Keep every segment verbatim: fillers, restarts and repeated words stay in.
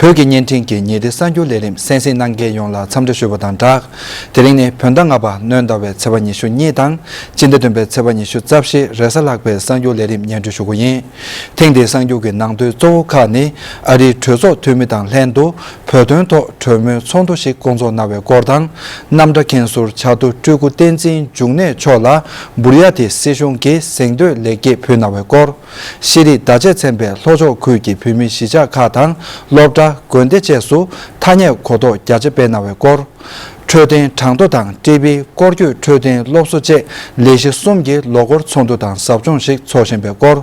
བོད་ཀྱི་བརྙན་འཕྲིན་གྱི་ཉིན་རེའི་གསར་འགྱུར་ལས་རིམ་གསན་གཟིགས་གནང་མཁན་ཡོངས་ལ་འཚམས་འདྲི་ཞུ་བ་དང་སྦྲགས། དེ་རིང་ནི་བོད་ཟླ་ལྔ་པ་སྣྲོན་ཟླ་བའི་ཚེས་པ་ཉི་ཤུ་གཉིས་དང་། སྤྱི་ཟླ་བདུན་པའི་ཚེས་པ་ཉི་ཤུ་རྩ་བཞི་རེས་གཟའ་ལྷག་པའི་གསར་འགྱུར་ལས་རིམ་སྙན་སྒྲོན་ཞུ་རྒྱུ་ཡིན། ཐེངས་འདིའི་གསར་འགྱུར་གྱི་ནང་དོན་གཙོ་བོ་ཁག་ནི། ཨ་རིའི་གྲོས་ཚོགས་འཐུས་མི་དང་ལྷན་དུ་བོད་དོན་ཐོག་གྲོས་མོལ་ཚོགས་འདུ་ཞིག་བསྐོང་ཚོགས་གནང་བའི་སྐོར་དང་། གནམ་གྲུ་འགན་ཟུར་བྱ་དུ་སྤྲུལ་སྐུ་བསྟན་འཛིན་འབྱུང་གནས་མཆོག་ལ་འབུར་ཡ་ཏི་སྲིད་གཞུང་གིས་གཟེངས་བསྟོད་ལེགས་སྐྱེས་ཕུལ་གནང་བའི་སྐོར། ཤེས་རིག་བརྡ་ཆད་ཚན་པས་ལྷོ་ཕྱོགས་ཁུལ་གྱི་བོད་མི་གཞིས་ཆགས་ཁག་དང་སློབ་གྲྭ། དགོན་སྡེ་བཅས་སུ་ཐ་སྙད་གོ་རྟོགས་རྒྱ་ཆེ་སྤེལ་གནང་བའི་སྐོར། འཕྲོད་བསྟེན་གྲངས་ཐོ་དང་ཊི་བི། སྐོར་སྐྱོད་འཕྲོད་བསྟེན་སློབ་གསོ་བཅས་ལས་གཞི་གསུམ་གྱི་ལོ་འཁོར་ཚོགས་འདུ་དང་ཟབ་སྦྱོང་ཞིག་འཚོགས་བཞིན་པའི་སྐོར།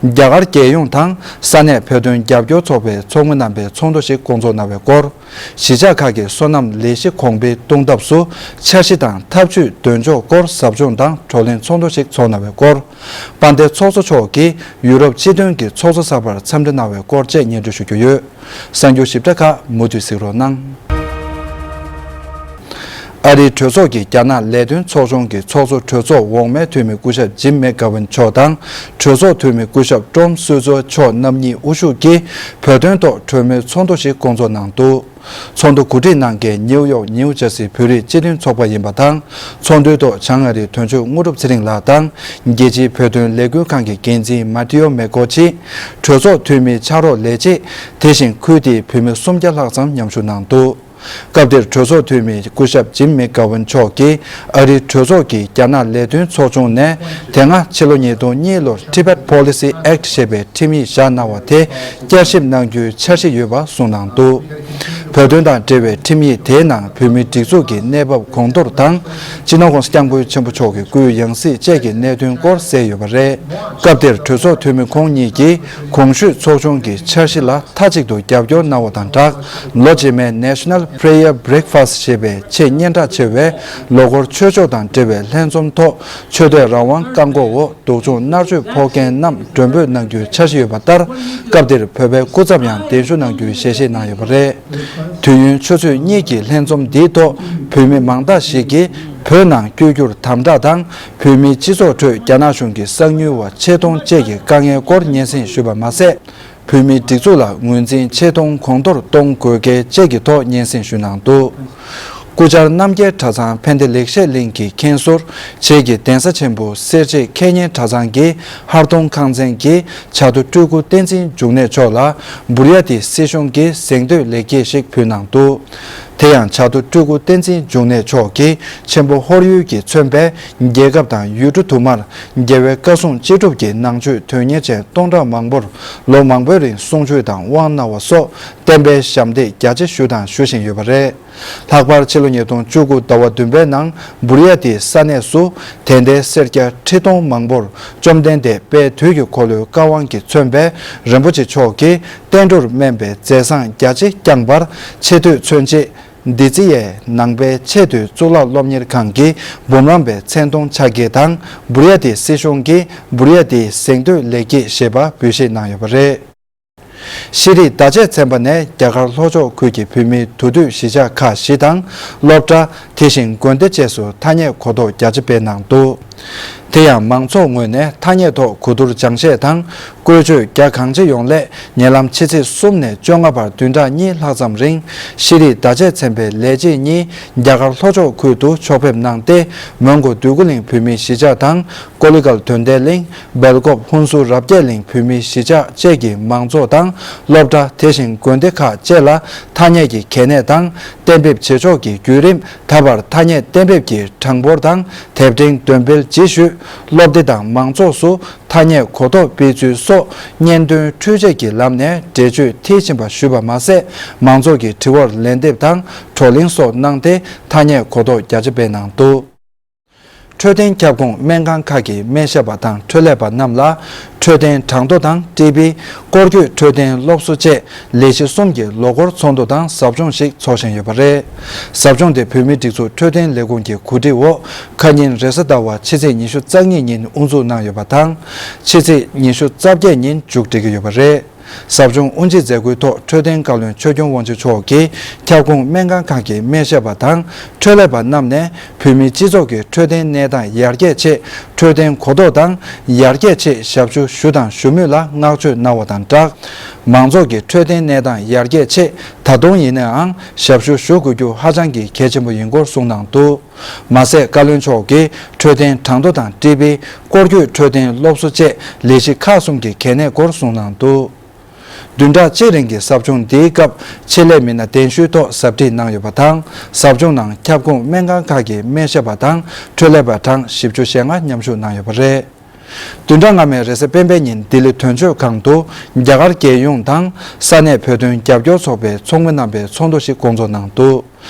རྒྱ་གར་རྒྱལ་ཡོངས་དང་ས་གནས་བོད་དོན་རྒྱབ་སྐྱོར་ཚོགས་པའི་ཚོགས་མི་རྣམ་པས་ཚོགས་འདུ་ཞིག་བསྐོང་ཚོགས་གནང་བའི་སྐོར། གཞིས་ཆགས་ཁག་གི་སོ་ནམ་ལས་གཞི་གོང་འཕེལ་གཏོང་ཐབས་སུ་འཆར་གཞི་དང་ཐབས་ཇུས་འདོན་ཕྱོགས་སྐོར་ཟབ་སྦྱོང་དང་བགྲོ་གླེང་ཚོགས་འདུ་ཞིག་འཚོགས་གནང་བའི་སྐོར། དཔལ་ལྡན་ཚོགས་གཙོ་མཆོག་གིས་ཡུ་རོབ་སྤྱི་མཐུན་གྱི་ཚོགས་གཙོ་གསར་པར་འཚམས་འདྲི་གནང་བའི་སྐོར་བཅས་སྙན་སྒྲོན་ཞུ་རྒྱུ་ཡོད། གསར་འགྱུར་ཞིབ་ཕྲ་ཁག་མུ་མཐུད་གཟིགས་རོགས་གནང་། ཨ་རིའི་གྲོས་ཚོགས་ཀྱི་རྒྱ་ནག་ལས་དོན་ཚོགས་ཆུང་གི་ཚོགས་གཙོ་གྲོས་ཚོགས་འོག་མའི་འཐུས་མི་སྐུ་ཞབས་ཇིམ་མེག་གྷ་ཝིན་མཆོག་དང་། གྲོས་ཚོགས་འཐུས་མི་སྐུ་ཞབས་ཀྲོམ་སུ་ཛོ་མཆོག་རྣམ་གཉིས་དབུ་བཞུགས་ཀྱིས་བོད་དོན་ཐོག་གྲོས་མོལ་ཚོགས་འདུ་ཞིག་བསྐོང་ཚོགས་གནང་འདུག། ཚོགས་འདུ་གོ་སྒྲིག་གནང་མཁན་ནིའུ་ཡོག་ནིའུ་ཇར་སི་བོད་རིགས་སྤྱི་མཐུན་ཚོགས་པ་ཡིན་པ་དང་། ཚོགས་འདུའི་ཐོག་བྱང་ཨ་རིའི་དོན་གཅོད་དངོས་གྲུབ་ཚེ་རིང་ལགས་དང་། རྒྱལ་སྤྱིའི་བོད་དོན་ལས་འགུལ་ཁང་གི་འགན་འཛིན་མ་ཏི་ཡོ་མེ་ཀོ་ཆི། གྲོས་ཚོགས་འཐུས་མིའི་ཕྱག་རོགས་ལས་བྱེད། དེ་བཞིན་ཁུལ་དེའི་བོད་མི་སུམ་བརྒྱ་ལྷག་ཙམ་མཉམ་ཞུགས་གནང་འདུག། སྐབས་དེར་གྲོས་ཚོགས་འཐུས་མི་སྐུ་ཞབས་ཇིམ་མེག་གྷ་ཝིན་མཆོག་གིས་ཨ་རིའི་གྲོས་ཚོགས་ཀྱི་རྒྱ་ནག་ལས་དོན་ཚོགས་ཆུང་ནས། དེ་སྔ་ཕྱི་ལོ་ཉིས་སྟོང་གཉིས་ལོར་Tibet Policy Act ཞེས་པའི་ཁྲིམས་ཡིག་བཞག་གནང་བ་དེ་བསྐྱར་ཞིབ་གནང་རྒྱུའི་འཆར་གཞི་ཡོད་པ་གསུངས་གནང་འདུག། བོད་དོན་དང་འབྲེལ་བའི་ཁྲིམས་ཡིག་དེའི་ནང་བོད་མིའི་སྒྲིག་འཛུགས་ཀྱི་གནས་བབ་གོང་མཐོར་དང་། སྤྱི་ནོར་༧གོང་ས་༧སྐྱབས་མགོན་ཆེན་པོ་མཆོག་གི་སྐུའི་ཡང་སྲིད་བཅས་ཀྱི་གནད་དོན་སྐོར་གསལ་ཡོད་པ་རེད། སྐབས་དེར་གྲོས་ཚོགས་འཐུས་མི་ཁོང་གཉིས་ཀྱིས་གོང་ཞུས་ཚོགས་ཆུང་གི་འཆར་གཞི་ལ་མཐའ་གཅིག་ཏུ་རྒྱབ་སྐྱོར་གནང་བ་དང་སྦྲགས། ལོ་རྗེས་མའི་National Prayer Breakfast ཞེས་པའི་ཆེས་སྙན་གྲགས་ཆེ་བའི་ལོ་འཁོར་ཆོས་ཕྱོགས་དང་འབྲེལ་བའི་ལྷན་འཛོམས་ཐོག་ཆོས་དད་རང་དབང་བཀག་འགོག་འོག་སྡུག་སྦྱོང་མནར་གཅོད་ཕོག་མཁན་རྣམས་མགྲོན་འབོད་གནང་རྒྱུའི་འཆར་གཞི་ཡོད་པ་ལྟར། སྐབས་དེར་བོད་པའི་སྐུ་ཚབ་ཡང་གདན་ཞུ་གནང་རྒྱུའི་ཞལ་བཞེས་གནང་ཡོད་པ་རེད། དུས་ཡུན་ཆུ་ཚོད་གཉིས་ཀྱི་ལྷན་འཛོམས་འདིའི་ཐོག་བོད་མི་མང་དག་ཞིག་གིས་བོད་ནང་བསྐྱོད་རྒྱུར་དམ་དྲག་དང་། བོད་མིའི་སྤྱི་ཚོགས་ཁྲོད་རྒྱ་ནག་གཞུང་གི་གསང་ཉུལ་བ་ཆེ་མཐོང་བཅས་ཀྱི་དཀའ་ངལ་སྐོར་སྙན་སེང་ཞུས་པ་མ་ཟད། བོད་མིའི་སྒྲིག་འཛུགས་ལ་ངོས་འཛིན་ཆེ་མཐོང་གོང་མཐོར་གཏོང་དགོས་གལ་བཅས་ཀྱི་ཐོག་སྙན་སེང་ཞུས་གནང་འདུག། སྐུ་བཅར་རྣམ་རྒྱལ་གྲྭ་ཚང་ཕན་བདེ་ལེགས་བཤད་གླིང་གི་མཁན་ཟུར། བྱེས་ཀྱི་གདན་ས་ཆེན་པོ་སེར་བྱེས་མཁས་སྙན་གྲྭ་ཚང་གི་ཧར་གདོང་ཁང་ཚན་གྱི་བྱ་དོ་སྤྲུལ་སྐུ་བསྟན་འཛིན་འབྱུང་གནས་མཆོག་ལ་འབུར་ཡ་ཏི་སྲིད་གཞུང་གིས་གཟེངས་བསྟོད་ལེགས་སྐྱེས་ཤིག་ཕུལ་གནང་འདུག། དེ་ཡང་བྱ་དོ་སྤྲུལ་སྐུ་བསྟན་འཛིན་འབྱུང་གནས་མཆོག་གིས་ཆེན་པོ་ཧོར་ཡུལ་གྱིས་མཚོན་པའི་རྒྱལ་ཁབ་དང་ཡུལ་གྲུ་དུ་མར་རྒྱལ་བའི་བཀའ་གསུང་ཅི་སྒྲུབ་ཀྱི་ནང་ཆོས་དོན་གཉེར་ཅན་སྟོང་ཕྲག་མང་པོར་ལོ་མང་པོའི་རིང་གསུང་ཆོས་དང་དབང་གནང་བ་སོགས་བསྟན་པའི་ཞབས་འདེགས་རྒྱ་ཆེ་ཞུས་དང་ཞུ་བཞིན་ཡོད་པ་རེད། ལྷག་པར་ཕྱི་ལོ་ཉིས་སྟོང་བཅུ་དགུ་ཟླ་བ་བདུན་པའི་ནང་འབུར་ཡ་ཏི་ས་གནས་སུ་དད་ལྡན་སེར་སྐྱ་ཁྲི་སྟོང་མང་པོར་བཅོམ་ལྡན་འདས་དཔལ་དུས་ཀྱི་འཁོར་ལོའི་བཀའ་དབང་གིས་མཚོན་པའི་རིན་པོ་ཆེ་མཆོག་གིས་བསྟན་འགྲོར་སྨན་པའི་མཛད་བཟང་རྒྱ་ཆེ་བསྐྱངས་པར་ཆེ་བསྟོད་མཚོན་ཆེད། འདི་ཙི་ཡའི་ནང་པའི་ཆེས་མཐོའི་གཙུག་ལག་སློབ་གཉེར་ཁང་གི་འབུམ་རམས་པའི་མཚན་མཐོང་ཕྱག་འཁྱེར་དང་འབུར་ཡ་ཏི་སྲིད་གཞུང་གིས་འབུར་ཡ་ཏི་གཟེངས་བསྟོད་ལེགས་སྐྱེས་ཞེས་པ་འབུལ་བཞེས་གནང་ཡོད་པ་རེད། ཤེས་རིག་བརྡ་ཆད་ཚན་པ་ནས་རྒྱ་གར་ལྷོ་ཕྱོགས་ཁུལ་གྱི་བོད་མིའི་འདུས་སྡོད་གཞིས་ཆགས་ཁག་བཞི་དང་སློབ་གྲྭ། དེ་བཞིན་དགོན་སྡེ་བཅས་སུ་ཐ་སྙད་གོ་རྟོགས་རྒྱ་ཆེ་སྤེལ་གནང་འདུག། དེ་ཡང་མང་ཚོགས་ངོས་ནས་ཐ་སྙད་ཐོག་གོ་བསྡུར་སྦྱང་བཤད་དང་བཀོལ་སྤྱོད་རྒྱ་གང་ཆེ་ཡོང་སླད་ཉེ་ལམ་ཕྱི་ཚེས་གསུམ་ནས་བཅོ་ལྔ་བར་བདུན་ཕྲག་གཉིས་ལྷག་ཙམ་རིང་ཤེས་རིག་བརྡ་ཆད་ཚན་པའི་ལས་བྱེད་གཉིས་རྒྱ་གར་ལྷོ་ཕྱོགས་ཁུལ་དུ་ཕྱོགས་ཕེབས་གནང་སྟེ། མོན་གྷོ་འདོད་རྒུ་གླིང་བོད་མིའི་གཞིས་ཆགས་དང་། ཀོ་ལི་གྷལ་དོན་ལྡན་གླིང་། སྦེལ་ཀོབ་ཧུན་སུར་རབ་རྒྱས་གླིང་བོད་མིའི་གཞིས་ཆགས་བཅས་ཀྱི་མང་ཚོགས་དང་སློབ་གྲྭ། དེ་བཞིན་དགོན་སྡེ་ཁག་བཅས་ལ་ཐ་སྙད་ཀྱི་གལ་གནད་དང་གཏན་འབེབས་བྱེད་ཕྱོགས་ཀྱི་བརྒྱུད་རིམ། ད་བར་ཐ་སྙད་གཏན་འབེབས་ཀྱི་གྲངས་འབོར་དང་དེབ་ཕྲེང་འདོན་སྤེལ་ཇི་ཞུས། སློབ་སྡེ་དང་མང་ཚོགས་སུ་ཐ་སྙད་གོ་རྟོགས་སྤེལ་ཚུལ་སོགས་སྙན་ཐོའི་འཕྲུལ་ཆས་ཀྱི་ལམ་ནས་འགྲེལ་བརྗོད་མཐིལ་ཕྱིན་པ་ཞུས་པ་མ་ཟད། མང་ཚོགས་ཀྱི་དྲི་བར་ལན་འདེབས་དང་བགྲོ་གླེང་སོགས་གནང་སྟེ་ཐ་སྙད་གོ་རྟོགས་རྒྱ་ཆེ་སྤེལ་གནང་འདུག། འཕྲོད་བསྟེན་ཁྱབ་ཁོངས་སྨན་ཁང་ཁག་གི་སྨན་ཞབས་པ་དང་འཕྲོད་ལས་པ་རྣམས་ལ་འཕྲོད་བསྟེན་གྲངས་ཐོ་དང་ཊི་བི། སྐོར་སྐྱོད་འཕྲོད་བསྟེན་སློབ་གསོ་བཅས་ལས་གཞི་གསུམ་གྱི་ལོ་འཁོར་ཚོགས་འདུ་དང་ཟབ་སྦྱོང་ཞིག་འཚོགས་བཞིན་ཡོད་པ་རེད། ཟབ་སྦྱོང་དེ་བོད་མིའི་སྒྲིག་འཛུགས་འཕྲོད་བསྟེན་ལས་ཁུངས་ཀྱི་གོ་སྒྲིག་འོག་ཁ་ཉིན་རེས་གཟའ་ཟླ་བ་ཕྱི་ཚེས་ཉི་ཤུ་རྩ་གཉིས་ཉིན་དབུ་འཛུགས་གནང་ཡོད་པ་དང་། ཕྱི་ཚེས་ཉི་ཤུ་རྩ་བརྒྱད་ཉིན་མཇུག་སྒྲིལ་གྱི་ཡོད་པ་རེད། ཟབ་སྦྱོང་དབུ་འབྱེད་མཛད་སྒོའི་ཐོག་འཕྲོད་བསྟེན་བཀའ་བློན་ཆོས་སྐྱོང་དབང་ཕྱུག་མཆོག་གིས་ཁྱབ་ཁོངས་སྨན་ཁང་ཁག་གི་སྨན་ཞབས་པ་དང་འཕྲོད་ལས་པ་རྣམས་ནས་བོད་མིའི་སྤྱི་ཚོགས་ཀྱི་འཕྲོད་བསྟེན་གནས་སྟངས་ཡར་རྒྱས་ཆེད། འཕྲོད་བསྟེན་གོ་རྟོགས་དང་ཡར་རྒྱས་ཆེད་ཞབས་ཞུ་ཞུ་དང་ཞུ་མུས་ལ་བསྔགས་བརྗོད་གནང་བ་དང་སྦྲགས། མང་ཚོགས་ཀྱི་འཕྲོད་བསྟེན་གནས་སྟངས་ཡར་རྒྱས་ཆེད་ད་དུང་ཡིན་ནའང་ཞབས་ཞུ་ཞུ་དགོས་རྒྱུ་ཧ་ཅང་གི་གལ་ཆེན་པོ་ཡིན་སྐོར་གསུངས་གནང་འདུག། མ་ཟད་བཀའ་བློན་མཆོག་གིས་འཕྲོད་བསྟེན་གྲངས་ཐོ་དང་ཊི་བི། སྐོར་སྐྱོད་འཕྲོད་བསྟེན་སློབ་གསོ་བཅས་ལས་གཞི་ཁག་གསུམ་གྱི་གལ་གནད་སྐོར་གསུངས་གནང་འདུག། བདུན་ཕྲག་གཅིག་རིང་གི་ཟབ་སྦྱོང་འདིའི་སྐབས་ཆེད་ལས་མི་སྣ་གདན་ཞུའི་ཐོག་ཟབ་ཁྲིད་གནང་ཡོད་པ་དང་། ཟབ་སྦྱོང་ནང་ཁྱབ་ཁོངས་སྨན་ཁང་ཁག་གི་སྨན་ཞབས་པ་དང་འཕྲོད་ལས་པ་གྲངས་བཞི་བཅུ་ཞེ་ལྔ་མཉམ་ཞུགས་གནང་ཡོད་པ་རེད། བདུན་ཕྲག་སྔ་མའི་རེས་གཟའ་སྤེན་པའི་ཉིན་ལྡི་ལི་དོན་གཅོད་ཁང་དུ་རྒྱ་གར་རྒྱལ་ཡོངས་དང་ས་གནས་བོད་དོན་རྒྱབ་སྐྱོར་ཚོགས་པའི་ཚོགས་མི་རྣམ་པའི་ཚོགས་འདུ་ཞིག་སྐོང་ཚོགས་གནང་འདུག།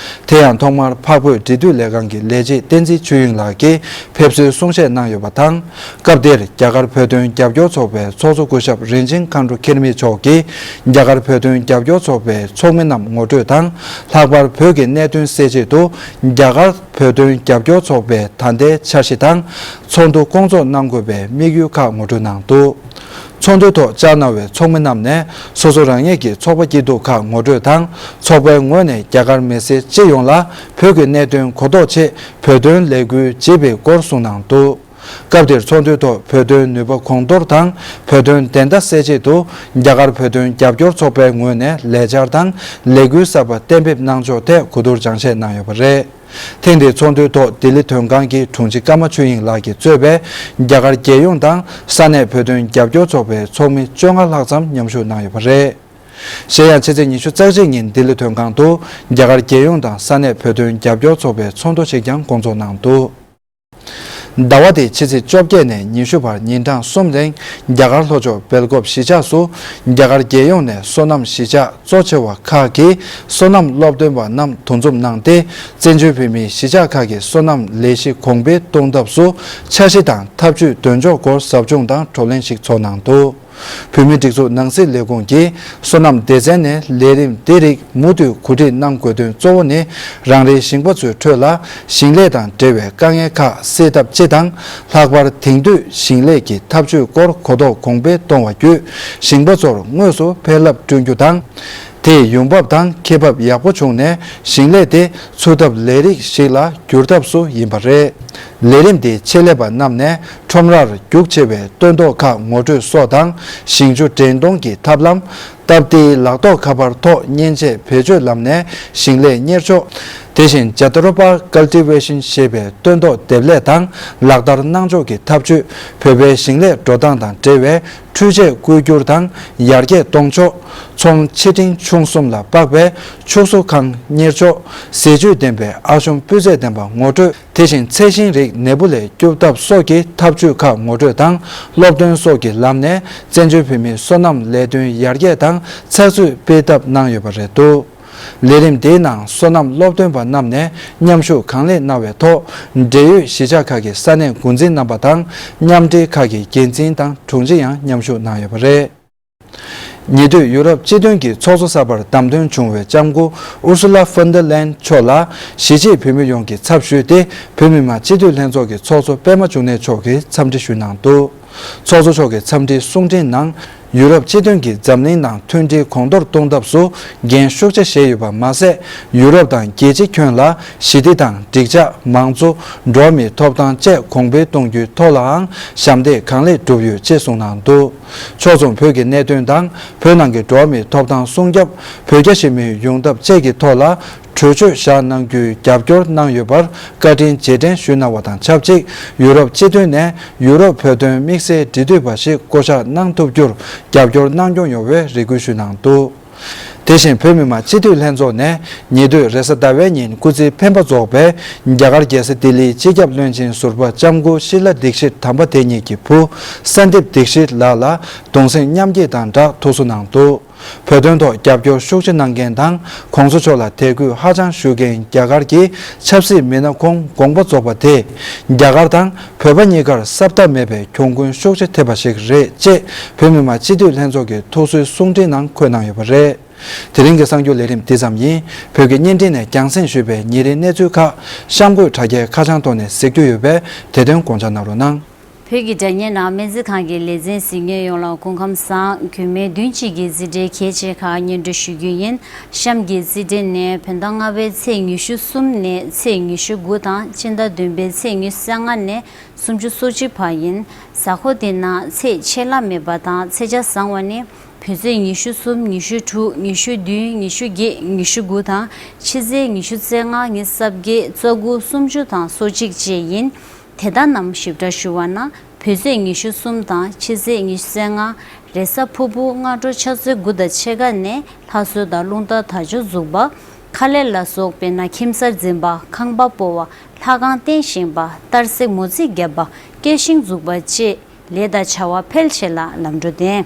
དེ་ཡང་ཐོག་མར་འཕགས་བོད་འབྲེལ་མཐུད་ལས་ཁང་གི་ལས་བྱེད་བསྟན་འཛིན་ཆོས་དབྱིངས་ལགས་ཀྱིས་ཕེབས་བསུའི་གསུང་བཤད་གནང་ཡོད་པ་དང་། སྐབས་དེར་རྒྱ་གར་བོད་དོན་རྒྱབ་སྐྱོར་ཚོགས་པའི་ཚོགས་གཙོ་སྐུ་ཞབས་རིན་ཆེན་མཁའ་འགྲོ་འཁྱིལ་མེད་མཆོག་གིས་རྒྱ་གར་བོད་དོན་རྒྱབ་སྐྱོར་ཚོགས་པའི་ཚོགས་མི་རྣམས་ངོ་སྤྲོད་དང་། ལྷག་པར་བོད་ཀྱི་གནད་དོན་སེལ་ཆེད་དུ་རྒྱ་གར་བོད་དོན་རྒྱབ་སྐྱོར་ཚོགས་པའི་ད་ལྟའི་འཆར་གཞི་དང་ཚོགས་འདུ་སྐོང་ཚོགས་གནང་དགོས་པའི་དམིགས་ཡུལ་ཁག་ངོ་སྤྲོད་གནང་འདུག། ཚོགས་འདུའི་ཐོག་བཅར་གནང་བའི་ཚོགས་མི་རྣམས་ནས་སོ་སོ་རང་ཉིད་ཀྱི་ཚོགས་པ་སྐྱིད་སྡུག་ཁག་ངོ་སྤྲོད་དང་། ཚོགས་པའི་ངོས་ནས་རྒྱ་གར་མི་སེར་སྤྱི་ཡོངས་ལ་བོད་ཀྱི་གནད་དོན་གོ་རྟོགས་ཆེད་བོད་དོན་ལས་འགུལ་བྱེད་པའི་སྐོར་གསུངས་གནང་འདུག། སྐབས་དེར་ཚོགས་འདུའི་ཐོག་བོད་དོན་ནུས་པ་གོང་མཐོར་དང་བོད་དོན་བདེན་མཐའ་གསལ་ཆེད་དུ་རྒྱ་གར་བོད་དོན་རྒྱབ་སྐྱོར་ཚོགས་པའི་ངོས་ནས་ལས་འཆར་དང་ལས་འགུལ་གསར་པ་གཏན་འབེབས་གནང་ཕྱོགས་ཐད་གོ་བསྡུར་སྦྱང་བཤད་གནང་ཡོད་པ་རེད། ཐེངས་འདིའི་ཚོགས་འདུའི་ཐོག་ལྡི་ལི་དོན་ཁང་གི་དྲུང་ཆེ་ཀརྨ་ཆོས་དབྱིངས་ལགས་ཀྱིས་གཙོས་པའི་རྒྱ་གར་རྒྱལ་ཡོངས་དང་ས་གནས་བོད་དོན་རྒྱབ་སྐྱོར་ཚོགས་པའི་ཚོགས་མི་བཅོ་ལྔ་ལྷག་ཙམ་མཉམ་ཞུགས་གནང་ཡོད་པ་རེད། གཞན་ཡང་ཕྱི་ཚེས་ཉི་ཤུ་རྩ་གཅིག་ཉིན་ལྡི་ལི་དོན་ཁང་དུ་རྒྱ་གར་རྒྱལ་ཡོངས་དང་ས་གནས་བོད་དོན་རྒྱབ་སྐྱོར་ཚོགས་པའི་ཚོགས་འདུ་ཞིག་ཀྱང་སྐོང་ཚོགས་གནང་འདུག། ཟླ་བ་འདིའི་ཕྱི་ཚེས་བཅོ་བརྒྱད་ནས་ཉི་ཤུ་བར་ཉིན་གྲངས་གསུམ་རིང་རྒྱ་གར་ལྷོ་ཕྱོགས་སྦེལ་ཀོབ་གཞིས་ཆགས་སུ་རྒྱ་གར་རྒྱལ་ཡོངས་ནས་སོ་ནམ་གཞིས་ཆགས་གཙོ་ཆེ་བ་ཁག་གི་སོ་ནམ་སློབ་སྟོན་པ་རྣམས་འདུ་འཛོམས་གནང་སྟེ། བཙན་བྱོལ་བོད་མིའི་གཞིས་ཆགས་ཁག་གི་སོ་ནམ་ལས་གཞི་གོང་འཕེལ་གཏོང་ཐབས་སུ་འཆར་གཞི་དང་ཐབས་ཇུས་འདོན་ཕྱོགས་སྐོར་ཟབ་སྦྱོང་དང་བགྲོ་གླེང་ཞིག་ཚོགས་གནང་འདུག། བོད་མིའི་སྒྲིག་འཛུགས་ནང་སྲིད་ལས་ཁུངས་ཀྱིས་སོ་ནམ་སྡེ་ཚན་ནས་ལས་རིམ་འདི་རིགས་མུ་མཐུད་གོ་སྒྲིག་གནང་དགོས་དོན་གཙོ་བོ་ནི། རང་རེའི་ཞིང་པ་ཚོའི་ཁྲོད་ལ་ཞིང་ལས་དང་འབྲེལ་བའི་དཀའ་ངལ་ཁག་སེལ་ཐབས་སྤྱི་དང་། ལྷག་པར་དེང་དུས་ཞིང་ལས་ཀྱི་ཐབས་ཇུས་སྐོར་གོ་རྟོགས་གོང་འཕེལ་གཏོང་བ་བརྒྱུད། ཞིང་པ་ཚོར་དངོས་སུ་ཕན་རླབས་བསྐྲུན་རྒྱུ་དང་། དེས་ཡོང་འབབ་དང་ཁེ་འབབ་ཡག་པོ་བྱུང་ནས་ཞིང་ལས་དེ་འཚོ་ཐབས་ལས་རིགས་ཤིག་ལ་བསྒྱུར་ཐབས་སུ་ཡིན་པ་རེད། ལས་རིམ་དེའི་ཆེད་ལས་པ་རྣམས་ནས་ཁྲོམ་རར་རྒྱུགས་ཆེ་བའི་སྟོན་ཐོག་ཁག་ངོ་སྤྲོད་སོགས་དང་། ཞིང་ཆུ་འདྲེན་གཏོང་གི་ཐབས་ལམ། སྟབས་བདེའི་ལག་ཐོགས་ཁ་པར་ཐོག་མཉེན་ཆས་བེད་སྤྱོད་ལམ་ནས་ཞིང་ལས་གཉེར་ཕྱོགས། དེ་བཞིན་Jatropha Cultivation ཞེས་པའི་སྟོན་ཐོག་འདེབས་ལས་དང་ལག་བསྟར་གནང་ཕྱོགས་ཀྱི་ཐབས་ཇུས། བོད་པའི་ཞིང་ལས་འགྲོ་སྟངས་དང་འབྲེལ་བའི་འཕྲུལ་ཆས་བསྐུར་སྒྱུར་དང་ཡར་རྒྱས་གཏོང་ཕྱོགས། ཚོང་ཆེ་འབྲིང་ཆུང་གསུམ་ལ་དཔག་པའི་ཕྱུགས་གསོ་ཁང་གཉེར་ཕྱོགས། ཟས་བཅུད་ལྡན་པའི་ཨ་ཤོམ་སྤུས་ཚད་ལྡན་པ་ངོ་སྤྲོད། དེ་བཞིན་ཚལ་ཞིང་རིགས་ནད་འབུ་ལས་སྐྱོབ་ཐབས་སོགས་ཀྱི་ཐབས་ཇུས་ཁག་ངོ་སྤྲོད་དང་སློབ་སྟོན་སོགས་ཀྱི་ལམ་ནས་བཙན་བྱོལ་བོད་མིའི་སོ་ནམ་ལས་དོན་ཡར་རྒྱས་དང་ཚགས་ཚུད་སྤེལ་ཐབས་གནང་ཡོད་པ་རེད་འདུག། ལས་རིམ་དེའི་ནང་སོ་ནམ་སློབ་སྟོན་པ་རྣམས་ནས་མཉམ་ཞུགས་གང་ལེགས་གནང་བའི་ཐོག་འབྲེལ་ཡོད་གཞིས་ཆགས་ཁག་གི་ས་གནས་འགོ་འཛིན་རྣམ་པ་དང་མཉམ་འབྲེལ་ཁག་གི་འགན་འཛིན་དང་དྲུང་ཆེ་ཡང་མཉམ་ཞུགས་གནང་ཡོད་པ་རེད། ཉེ་དུས་ཡུ་རོབ་སྤྱི་མཐུན་གྱི་ཚོགས་གཙོ་གསར་པར་བདམས་ཐོན་བྱུང་བའི་ལྕམ་སྐུ་ཨུར་སུ་ལ་ཧྥོན་ཏེར་ལེན་མཆོག་ལ་གཞིས་བྱེས་བོད་མི་ཡོངས་ཀྱི་ཚབ་ཞུས་ཏེ་བོད་མི་མང་སྤྱི་འཐུས་ལྷན་ཚོགས་ཀྱི་ཚོགས་གཙོ་པད་མ་འབྱུང་གནས་མཆོག་གིས་འཚམས་འདྲི་ཞུས་གནང་འདུག། ཚོགས་གཙོ་མཆོག་གི་འཚམས་འདྲིའི་གསུང་འཕྲིན་ནང་ཡུ་རོབ་སྤྱི་མཐུན་གྱིས་འཛམ་གླིང་ནང་མཐུན་སྒྲིལ་གོང་མཐོར་གཏོང་ཐབས་སུ་འགན་ཤུགས་ཆེ་བཞེས་ཡོད་པ་མ་ཟད། ཡུ་རོབ་དང་རྒྱལ་སྤྱི་ཁྱོན་ལ་ཞི་བདེ་དང་འགྲིག་འཇགས། མང་གཙོ། འགྲོ་བ་མིའི་ཐོབ་ཐང་བཅས་གོང་འཕེལ་གཏོང་རྒྱུའི་ཐོག་ལའང་ཞབས་འདེགས་གང་ལེགས་བསྒྲུབས་ཡོད་ཅེས་གསུངས་གནང་འདུག། ཕྱོགས་མཚུངས་བོད་ཀྱི་གནད་དོན་དང་བོད་ནང་གི་འགྲོ་བ་མིའི་ཐོབ་ཐང་སྲུང་སྐྱོབ། བོད་རྒྱ་ཞི་མོལ་ཡོང་ཐབས་བཅས་ཀྱི་ཐོག་ལ་གྲོས་ཆོད་བཞག་གནང་རྒྱུའི་རྒྱབ་སྐྱོར་གནང་ཡོད་པར་བཀའ་དྲིན་རྗེས་དྲན་ཞུས་གནང་བ་དང་ཆབས་ཅིག། ཡུ་རོབ་སྤྱི་མཐུན་ནས་ཡུ་རོབ་བོད་དོན་དམིགས་བསལ་འབྲེལ་མཐུད་པ་ཞིག་བསྐོ་གཞག་གནང་ཐུབ་རྒྱུར་རྒྱབ་སྐྱོར་གནང་སྐྱོང་ཡོང་བའི་རེ་སྐུལ་ཞུས་གནང་འདུག། དེ་བཞིན་བོད་མི་མང་སྤྱི་འཐུས་ལྷན་ཚོགས་ནས་ཉེ་དུས་རེས་གཟའ་ཟླ་བའི་ཉིན་སྐུ་ཚེ་འཕེན་པ་རྫོགས་པའི་རྒྱ་གར་རྒྱལ་ས་ལྡི་ལིའི་སྤྱི་ཁྱབ་བློན་ཆེན་ཟུར་པ་ལྕམ་སྐུ་ཤི་ལ་དིག་ཤིད་དམ་པ་དེ་ཉིད་ཀྱི་བུ་སན་དིབ་དིག་ཤིད་ལགས་ལ་གདུང་སེམས་མཉམ་སྐྱེད་དང་སྦྲགས་ཐུགས་གསོ་གནང་འདུག། བོད་དོན་ཐོག་རྒྱབ་སྐྱོར་ཤུགས་ཆེ་གནང་མཁན་དང་གོང་ས་མཆོག་ལ་དད་གུས་ཧ་ཅང་ཞུ་མཁན་རྒྱ་གར་གྱི་ཆབ་སྲིད་མི་སྣ་ཁོང་དགོངས་པ་རྫོགས་པ་དེས་རྒྱ་གར་དང་བོད་པ་གཉིས་ཀར་སྲབ་མཐའ་མེད་པའི་གྱོང་གུན་ཤུགས་ཆེ་ཐེབས་པ་ཞིག་རེད་ཅེས་བོད་མི་མང་སྤྱི་འཐུས་ལྷན་ཚོགས་ཀྱི་ཐུགས་གསོའི་གསུང་འཕྲིན་ནང་འཁོད་གནང་ཡོད་པ་རེད། དེ་རིང་གི་གསར་འགྱུར་ལས་རིམ་འདི་ཙམ་ཡིན། བོད་ཀྱི་བརྙན་འཕྲིན་ནས་རྒྱང་སྲིང་ཞུས་པའི་ཉིན་རེའི་གནས་ཚུལ་ཁག་གཤམ་འཁོད་དྲ་རྒྱའི་ཁ་བྱང་ཐོག་ནས་གཟིགས་རྒྱུ་ཡོད་པས་དེ་དོན་དགོངས་འཇགས་གནང་རོགས་གནང་། བོད་ཀྱི་སྒྲ་སྙན་དང་སྨན་རྩིས་ཁང་གི་ལེ་ཚན་གཟིགས་མཁན་ཡོངས་ལ་སྐུ་ཁམས་བཟང་། གུས་མོས་བདུན་གཅིག་གི་རྩིས་འབྲས་གལ་ཆེ་ཁག་སྙན་སྒྲོན་ཞུ་རྒྱུ་ཡིན། གཤམ་གྱི་རྩིས་འབྲས་ནི་བོད་ཟླ་ལྔ་པའི་ཚེས་ཉི་ཤུ་གསུམ་ནས་ཚེས་ཉི་ཤུ་དགུ་དང་སྤྱི་ཟླ་བདུན་པའི་ཚེས་ཉི་ཤུ་རྩ་ལྔ་ནས་སུམ་ཅུ་སོ་གཅིག་བར་ཡིན། གཟའ་འཁོར་འདི་ནང་ཚེས་ཆད་ལྷག་མེད་པ་དང་ཚེས་ཆ་བཟང་བ་ནི། བོད་ཚེས་ཉི་ཤུ་གསུམ། ཉི་ཤུ་དྲུག། ཉི་ཤུ་བདུན། ཉི་ཤུ་བརྒྱད། ཉི་ཤུ་དགུ་དང་། ཕྱི་ཚེས་ཉི་ཤུ་རྩ་ལྔ། ཉི་ཤུ་རྩ་བརྒྱད། རྩ་དགུ། སུམ་ཅུ་དང་སོ་གཅིག་བཅས་ཡིན། དེ་དག་རྣམས་ཞིབ་ཕྲ་ཞུ་བ་ན། བོད་ཚེས་ཉི་ཤུ་གསུམ་དང་ཕྱི་ཚེས་ཉི་ཤུ་རྩ་ལྔ། རེས་གཟའ་ཕུར་བུ་སྔ་དྲོ་ཕྱག་ཚོད་དགུ་དང་ཕྱེད་ཀ་ནས་ལྷ་གསོལ་དང་རླུང་རྟ་དར་ལྕོག་འཛུགས་པ། ཁ་ལས་ལ་སོགས་དཔེར་ན་ཁྱིམ་གསར་འཛིན་པ། ཁང་པ་སྤོ་བ། ལྷ་ཁང་རྟེན་བཞེངས་པ། གཏར་གཟིགས་མོ་རྩིས་བརྒྱབ་པ། སྐྱེ་ཤིང་འཛུགས་པ་བཅས། ལས་དང་བྱ་བ་འཕེལ་ཆེ་ལ་ལམ་འགྲོ་ལྡན།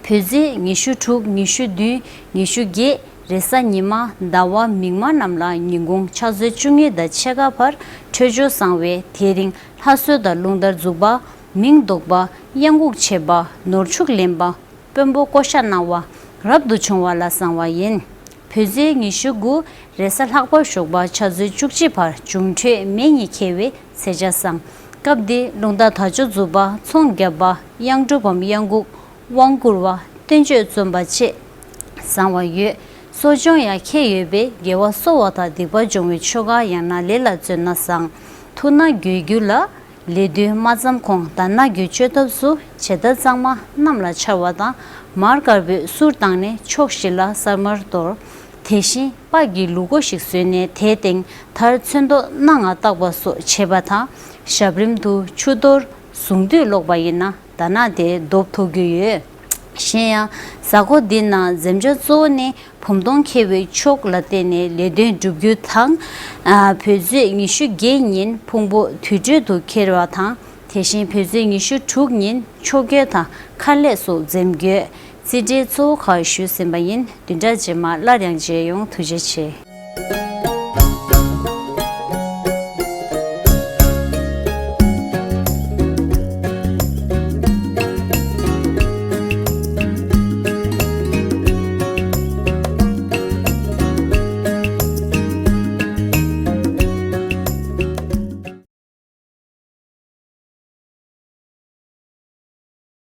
བོད་ཚེས་ཉི་ཤུ་དྲུག། ཉི་ཤུ་བདུན། ཉི་ཤུ་བརྒྱད། རེས་གཟའ་ཉི་མ། ཟླ་བ། མིག་དམར་རྣམས་ལ་ཉིན་གུང་ཕྱག་ཚོད་བཅུ་གཉིས་དང་ཕྱེད་ཀ་བར་འཕྲོད་སྦྱོར་བཟང་བས་དེ་རིང་ལྷ་གསོལ་དང་རླུང་རྟར་འཛུགས་པ། མིང་འདོགས་པ། གཡང་འགུགས་བྱེད་པ། ནོར་ཕྱུགས་ལེན་པ། དཔོན་པོ་བསྐོ་བཞག་གནང་བ་རབ་ཏུ་བྱུང་བ་ལ་བཟང་བ་ཡིན། བོད་ཚེས་ཉི་ཤུ་དགུ། རེས་གཟའ་ལྷག་པར་ཞོགས་པ་ཕྱག་ཚོད་བཅུ་གཅིག་བར་འབྱུང་འཕྲོད་མེ་གཉིས་འཁེལ་བའི་ཚེས་ཆ་བཟང་། སྐབས་འདིར་རླུང་རྟ་དར་ལྕོག་འཛུགས་པ། ཚོང་བརྒྱབ་པ། གཡང་སྒྲུབ་བམ་གཡང་འགུགས། དབང་བསྐུར་བ། བསྟན་བཅོས་རྩོམ་པ་བཅས་བཟང་བ་ཡོད། གསོ་སྦྱོང་ཡང་ཁྱད་ཡོད་པས་དགེ་བ་གསོ་བ་དང་སྡིག་པ་སྦྱོང་བའི་ཆོ་ག་ཡང་ན་ལས་ལ་བརྩོན་ན་བཟང་། ཐུགས་སྣང་དགོས་རྒྱུ་ལ། ལས་དོན་མ་བརྩམས་གོང་ད་ནག་གི་བཅོས་ཐབས་སུ་བྱེ་མདའ་གཙང་མ་གནམ་ལ་འཕྱར་བ་དང་མར་དཀར་པོས་གསུར་བཏང་ནས་ཕྱོགས་བཞི་ལ་གསར་མར་གཏོར། དེ་བཞིན་སྤགས་ཀྱི་ལུག་མགོ་ཞིག་བཟོས་ནས་དེའི་སྟེང་མཐར་ཚོན་མདོག་སྣ་ལྔ་བཏགས་པ་སོགས་བྱེད་པ་དང་། ཞབས་རིམ་དུ་ཆུ་གཏོར། གཟུངས་འདུས་ཀློག་པ་ཡིན་ན་ད་ནག་དེ་ལྡོག་ཐུབ་རྒྱུ་ཡོད། གཞན་ཡང་། གཟའ་འཁོར་འདི་ནང་འཛེམ་བྱ་གཙོ་བོ་ནི་བུམ་སྟོང་འཁེལ་བའི་ཕྱོགས་ལ་བརྟེན་ནས་ལས་དོན་བསྒྲུབ་རྒྱུ་དང་། ཨ། བོད་ཚེས་ཉི་ཤུ་བརྒྱད་ཉིན་ཕུང་པོ་དུར་ཁྲོད་དུ་འཁེལ་བ་དང་། དེ་བཞིན་བོད་ཚེས་ཉི་ཤུ་དྲུག་ཉིན་ཕྱོགས་འགྱུར་དང་ཁ་ལས་སོགས་འཛེམ་དགོས། རྩིས་འབྲས་གཙོ་བོ་ཁག་ཞུས་ཟིན་པ་ཡིན། བདུན་ཕྲག་རྗེས་མ་སླར་ཡང་མཇལ་ཡོང་། ཐུགས་རྗེ་ཆེ།